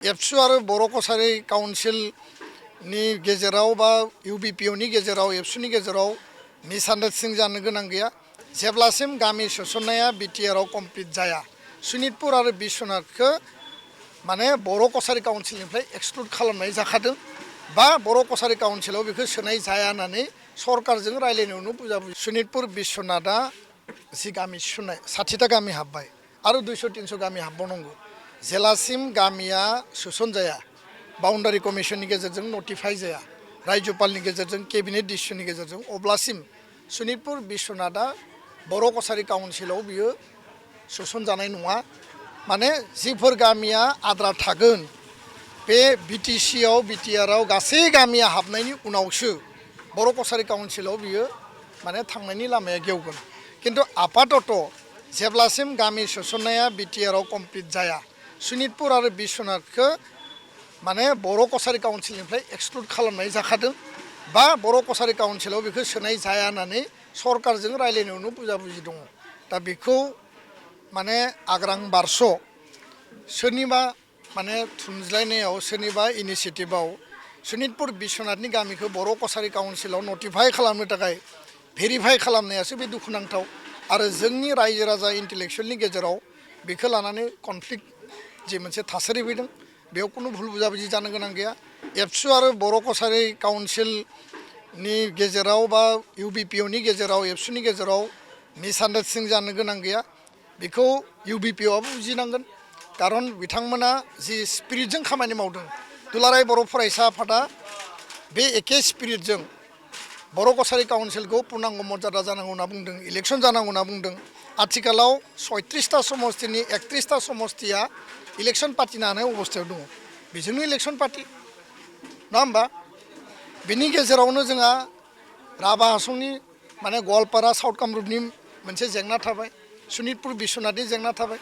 एबसु आरो बर' कसारि काउन्सिलनि गेजेराव बा इउबिपिअनि गेजेराव एबसुनि गेजेराव मिसआन्डारस्टेन्डिं जानो गोनां गैया। जेब्लासिम गामि सोसननाया बिटिआरआव कमप्लिट जाया सनितपुर आरो बिश्वनाथखौ माने बर' कसारि काउन्सिलनिफ्राय एक्सक्लुड खालामनाय जाखादों बा बर' कसारि काउन्सिलाव बेखौ सोनाय जाया होननानै सरकारजों रायलायनायावनो बुजाबुजि सनितपुर बिश्वनाथआ जि गामि सुनाय 60टा गामि हाबबाय आरो 200-300 गामि हाबबावनांगौ। जेलासिम गामिया सोसन जाया बाउन्डारि कमिसननि गेजेरजों नटिफाइ जाया रायजोपालनि गेजेरजों केबिनेट डिसिसननि गेजेरजों अब्लासिम सनितपुर बिश्वनाथआ बर' कसारि काउन्सिलाव बियो सोसन जानाय नङा। माने जिफोर गामिया आद्रा थागोन बे बिटिसिआव बिटिआरआव गासै गामिया हाबनायनि उनावसो बर' कसारि काउन्सिलाव बियो माने थांनायनि लामाया गेवगोन। किन्तु आपातत जेब्लासिम गामि सोसननाया बिटिआरआव कमप्लिट जाया सनितपुर आरो बिश्वनाथखौ माने बर' कसारि काउन्सिलनिफ्राय एक्सक्लुड खालामनाय जाखादों बा बर' कसारि काउन्सिलाव बेखौ सोनाय जाया होननानै सरकारजों रायलायनायावनो बुजाबुजि दङ। दा बेखौ माने आग्रां बारस' सोरनिबा माने थुनज्लायनायाव सोरनिबा इनिसियेटिभआव सनितपुर बिश्वनाथनि गामिखौ बर' कसारि काउन्सिलाव नटिफाइ खालामनो थाखाय भेरिफाइ खालामनायासो बे दुखुनांथाव आरो जोंनि रायजो राजा इन्टेलेक्सुवेलनि गेजेराव बेखौ लानानै कनफ्लिक्ट जे मोनसे थासारि फैदों बेयाव खुनु भुल बुजाबुजि जानो गोनां गैया। एबसु आरो बर' कसारि काउन्सिलनि गेजेराव बा इउबिपिअनि गेजेराव एबसुनि गेजेराव मिसआन्डारस्टेन्डिं जानो गोनां गैया। बेखौ इउबिपिअआबो बुजिनांगोन खारन बिथांमोना जि स्पिरिटजों खामानि मावदों दुलाराय बर' फरायसा आफादा बे एखे स्पिरिटजों बर' कसारि काउन्सिलखौ पुर्नांग मर्यादा जानांगौ होनना बुंदों इलेक्सन जानांगौ होनना बुंदों। आथिखालाव 36टा समस्तिनि 31टा समस्तिया इलेक्सन पार्टिनो हानाय अबस्थायाव दङ। बेजोंनो इलेक्सन पार्टि नङा होमबा? बिनि गेजेरावनो जोंहा राभा हासंनि माने गवालपारा साउथ कामरुपनि मोनसे जेंना थाबाय सनितपुर बिश्वनाथनि जेंना थाबाय।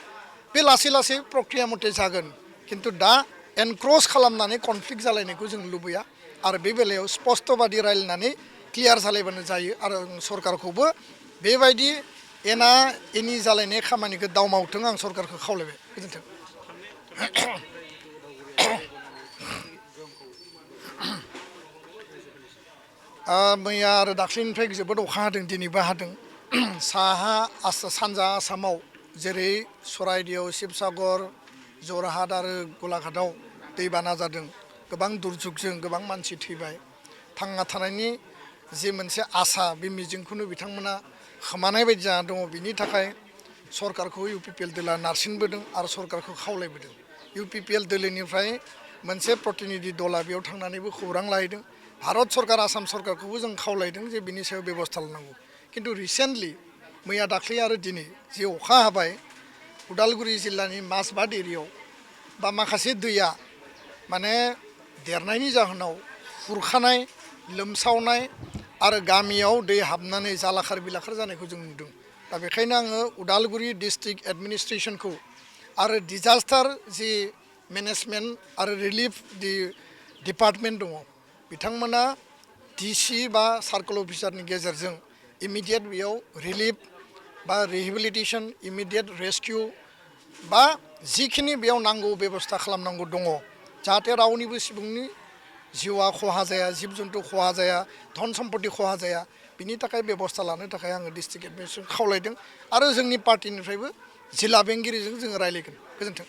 बे लासै लासै प्रक्रिया मथे जागोन किन्तु दा एनक्रस खालामनानै कनफ्लिक्ट जालायनायखौ जों लुबैया आरो बे बेलायाव स्पष्टबादि रायलायनानै क्लियार जालायबानो जायो आरो सरकारखौबो बेबायदि एना एनि जालायनाय खामानिखौ दावमावथों आं सरकारखौ खावलायबाय। गोजोन्थों। मैया आरो दाख्लैनिफ्राय जोबोद अखा हादों दिनैबो हादों। साहा सानजा आसामाव जेरै सराइदेउ शिबसागर जरहाट आरो गलाघाटआव दैबाना जादों गोबां दुर्जुगजों गोबां मानसि थैबाय। थांना थानायनि जि मोनसे आसा बे मिजिंखौनो बिथांमोना खोमानाय बायदि जाना दङ। बिनि थाखाय सरकारखौ इउपिपिएल दोला नारसिनबोदों आरो सरकारखौ खावलायबोदों। इउपिपिएल दोलोनिफ्राय मोनसे प्रतिनिधि दला बेयाव थांनानैबो खौरां लाहैदों। भारत सरकार आसाम सरकारखौबो जों खावलायदों जे बिनि सायाव बेबस्था लानांगौ। किन्तु रिसेन्टलि मैया दाख्लै आरो दिनै जि अखा हाबाय उदालगुरि जिल्लानि माजबाद एरियायाव बा माखासे दैया माने देरनायनि जाहोनाव खुरखानाय लोमसावनाय आरो गामियाव दै हाबनानै जालाखार बिलाखार जानायखौ जों नुदों। दा बेखायनो आङो उदालगुरि डिस्ट्रिक्ट एडमिनिस्ट्रेसनखौ आरो डिजास्टार जि मेनेजमेन्ट आरो रिलिफ डिपार्टमेन्ट दङ बिथांमोना डिसि बा सार्कोल अफिसारनि गेजेरजों इमिडियेट बेयाव रिलिफ बा रिहेबिलिटेसन इमिडियेट रेस्किउ बा जिखिनि बेयाव नांगौ बेबस्था खालामनांगौ दङ जाहाथे रावनिबो सुबुंनि जिउआ खहा जाया जिब जुन्थु खहा जाया धन सम्पति खहा जाया बिनि थाखाय बेबस्था लानो थाखाय आङो डिस्ट्रिक्ट एडमिनिस्ट्रेसनखौ खावलायदों आरो जोंनि पार्टिनिफ्रायबो जिल्ला बेंगिरिजों जोङो रायलायगोन। गोजोन्थों।